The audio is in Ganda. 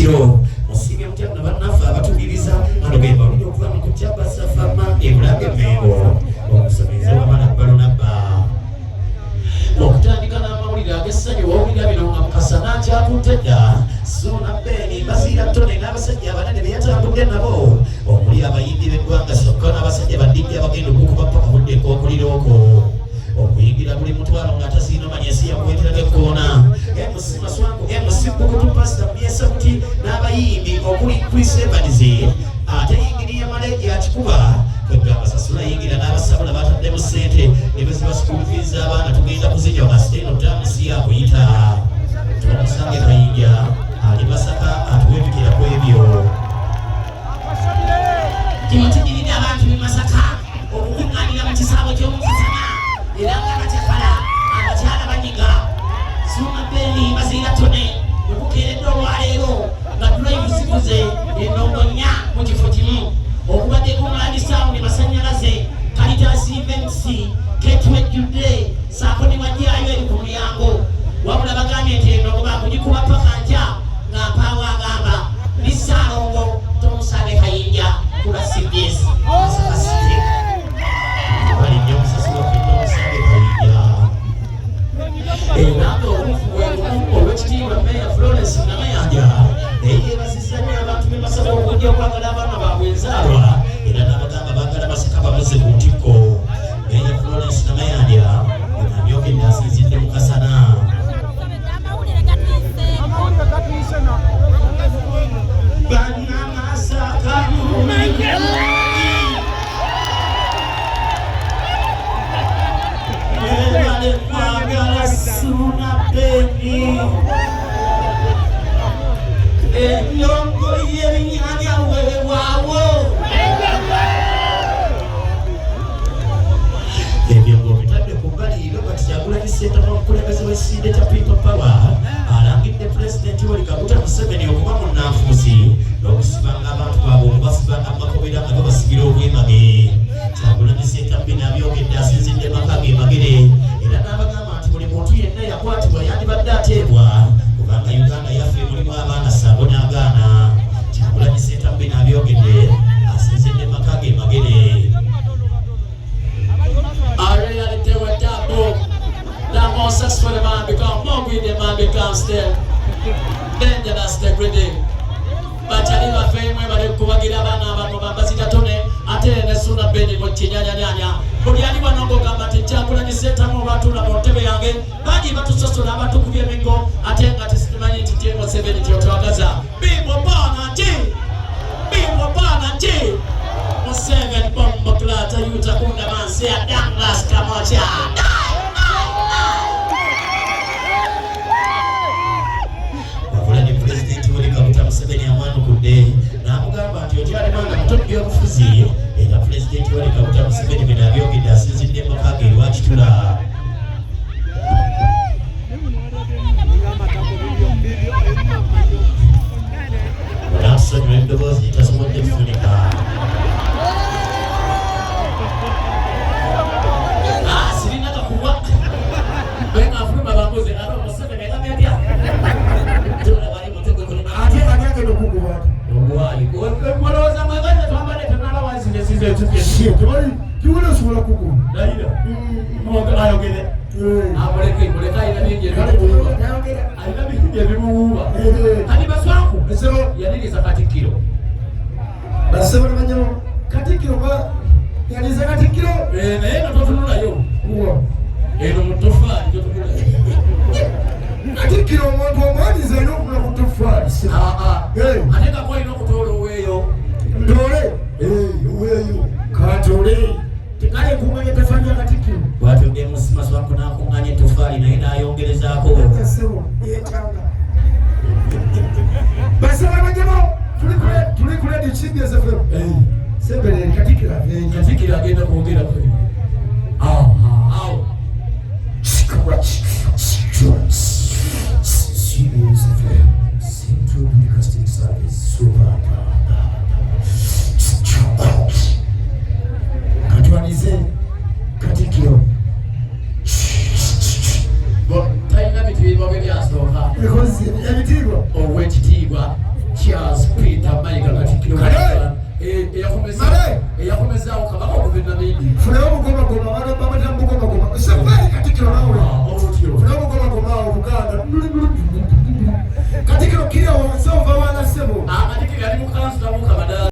Katikkiro musiibye mutya na bannaffe abatuliriza ano ge mawulire okuva mu kujja Safama e Bulange Mmengo omusomezi wamala Balunabba okutandika n'amawulire ag'essanyu. Wawulira bino nga Mukasa n'akyakutte dda Suuna Ben Mbaziira Ttone n'abasajja abanene be yatambudde nabo omuli abayimbi b'eggwanga sokka n'abasajja badijja abagenda okukuba paka budde k'okulira okwo okuyingira buli mutwalo nga tasiinomanya ensi yakuweterako ekkoona. MC Maswanku, MC Bukutu, Pasita Myesabuti n'abayimbi okuli Chris Evans ate yingini ya Maleji akikuba kwegamba sasula yingira n'abasabula bataddemu ssente ne bwe ziba school fees z'abaana tugenda kuzinywa kasita eno tamusi yakuyita. Tomusange Kayinja ali Masaka atuwebikira ku ebyo. Kino kidiridde abantu b'e Masaka okukuŋŋaanira mu kisaawe ky'omukasana era nga bakyakala abakyala banyiga Suuna Ben Mbaziira Tone bwe bukeeredde olwaleero nga drive zikuze endongo nnya mu kifo kimu okubaddeko Omulandi Sound, Masannyalaze, Caritas Events, Ketwejjudde saako ne wajjayo eri ku mulyango. Wabula bagambye nti endongo bakugikuba paka nkya nga mpaawo agamba ndi Ssaalongo Tomusabe Kayinja kula CBS Masaka City. Bali nnyo omusasi waffe Tomusange Kayinja era nga obufu bwe bumu olw'ekitiibwa Meeya Florence Namayanja naye yeebazizza nnyo abantu b'e Masaka okujja okwagala abaana baabwe enzaalwa era n'abagamba baagala Masaka bamuze ku ntikko. Meeya Florence Namayanja amyokedde asinzidde mu kasana. Amawulire gatiise. Bannamasaka mumenye mwebale kwagala Suuna Ben, endongo y'ebinyanya weewaawo. Ebyo ng'obitadde ku bbali, Robert Kyagulanyi Ssentamu omukulembeze w'ekisinde kya People Power alangidde Pulezidenti Yoweri Kaguta Museveni okuba munnanfuusi n'okusibanga abantu baabwe okubasibanga mu makomera nga babasibira obwemage. Kyagulanyi Ssentamu bino abyogedde asinzidde maka ge Magere era n'abagamba nti buli muntu yenna yakwatibwa yandibadde ateebwa kubanga Uganda yaffe mulimu abaana ssaako n'agaana. Kyagulanyi Ssentamu bino abyogedde asinzidde maka ge Magere. I reality with that book. That more successful the man become more greedy, the man become still. Dangerous the greedy. Bakyali baffe mwebale kubagira abaana bano bambazira Tone ate ne Suuna Ben mu kinyanyanyanya. Buli ali wano ng'ogamba nti Kyagulanyi Ssentamu olwatuula mu ntebe yange bangi batusosola abatukubye emiggo ate nga tesimanyi nti tye Museveni kyotwagaza. Bimbo paana nti bimbo paana nti Museveni bombo klata yuta kunda mansi ya Douglas Kamocha. Wabula ne Pulezidenti Yoweri Kaguta Museveni amwanukudde n'amugamba nti okyali mwana muto mu byobufuzi. Era Pulezidenti Yoweri Kaguta Museveni bino abyogedde asinzidde mu maka ge Lwakitula. Onatusonyiwa eddoboozi tasobodde kufunika. Ah, sirina kakuwa benga afuluma bambuze alo Museveni agambye atya? Tula bali mutego guli. Ate ani agenda okukuba ati? Ogwayi olowooza mwebale twambadde tenala wansi nesize. Shit, tewali tiwali osobola kukuba. Layira ayogere amuleke muleke alina bingi ebimuwuuba, alina bingi ebimuwuuba. Kati Baswanku Esebo. yaniriza Katikkiro. Basebo ne banyabo, Katikkiro ba yaliza Katikkiro. Eh, naye nga totunulayo Uwa. eno mu tofaali totunulayo. Katikkiro omuntu omwaniza alina okutula ku toffaali. Ah, ah. Eh. Ate nga kwolina okutoola oweeyo. Ntoole oweeyo kantole kale nkuŋŋanya ettoffaali lya Katikkiro. Bwatyo MC Maswanku n'akuŋŋaanya ettofaali naye n'ayongerezaako. Sebo yekyanga. Basebo ne banyabo, tuli ku Radio CBS FM. Sembereri Katikkiro aveeyo. Katikkiro agenda kwogera ku awo. CBS FM, Central Broadcasting Service, Super. Katwanize Katikkiro. Talina bitiibwa bwe byasooka. Because ebitiibwa Owekitiibwa. Male. Eyakomezaawo kabaka okuva e Namibia. Funayo obugomagoma, bano bamata mubugomagoma.